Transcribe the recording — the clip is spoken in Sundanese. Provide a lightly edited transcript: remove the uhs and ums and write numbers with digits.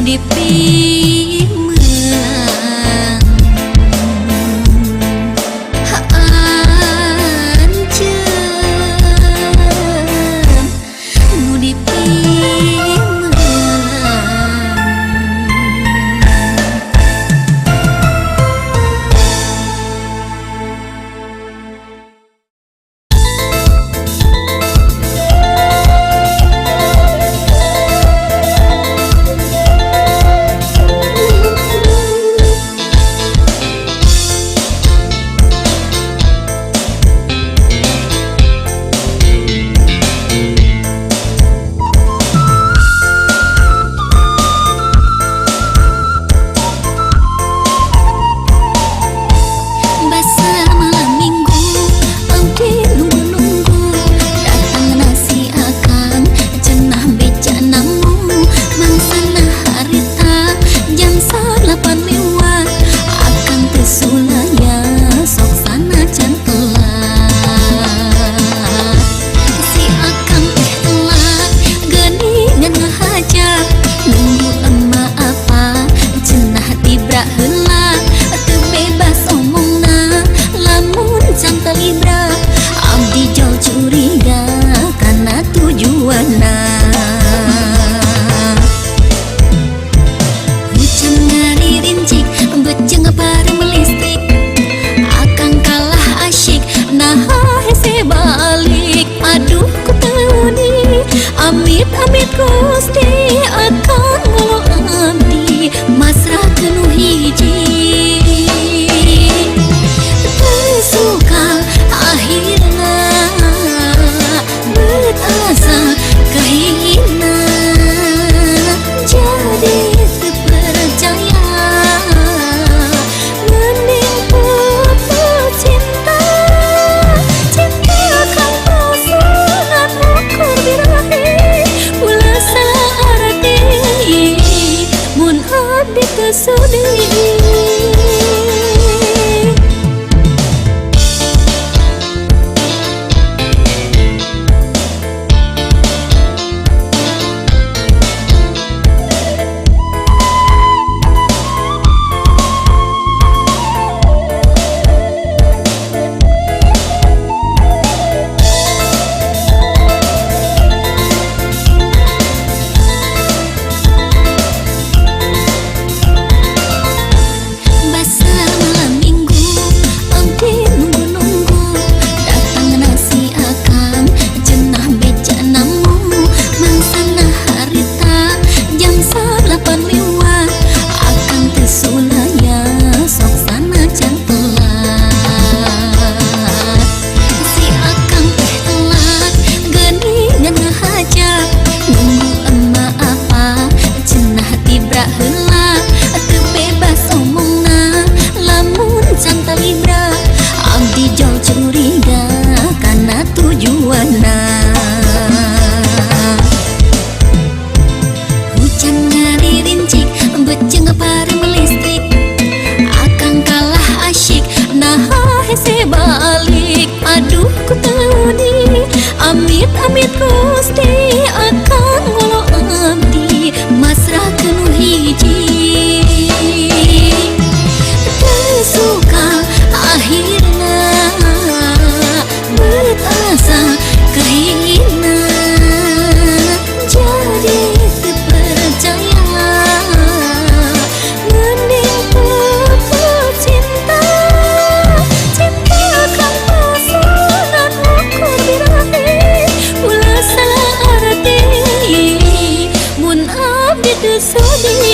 Dipimeang Anjeun nu dipimeang. Basa malam minggu abdi nunggu-nunggu datang nasi akang cenah beca namu mangsana harita jam 8 lewat akang teu sulaya sok sana can telat si akang teh telat geuningan ngahaja nunggu emak apa cenah tibra heula teu bebas omongna lamun can talibra abdi jauh curiga kana tujuanna. Hujan ngarincik bejeng bareng listrik akang kalah asyik nah hese balik aduh ku teuni amit amit Gusti akang ngolo abdi masrah nu hiji teu suka akhirna beut asa kahina jadi teu percaya mending putus cinta cinta kan pasangan ukur birahi ulah salah arti mun abdi teu sudi. Basa malam minggu abdi nunggu-nunggu datang nasi akang cenah beca namu mangsana harita jam 8 lewat akang teu sulaya sok sana can telat si akang teh telat geuningan ngahaja nunggu emak apa cenah tibra heula teu bebas omongna lamun can talibra abdi jauh curiga kana tujuanna. Hujan ngarincik bejeng bareng listrik akang kalah asyik nah hese balik aduh ku teuni amit amit Gusti akang ngolo abdi masrah nu hiji teu suka akhirna beut asa kahina jadi teu percaya mending putus cinta cinta kan pasangan ukur birahi ulah salah arti mun abdi teu sudi.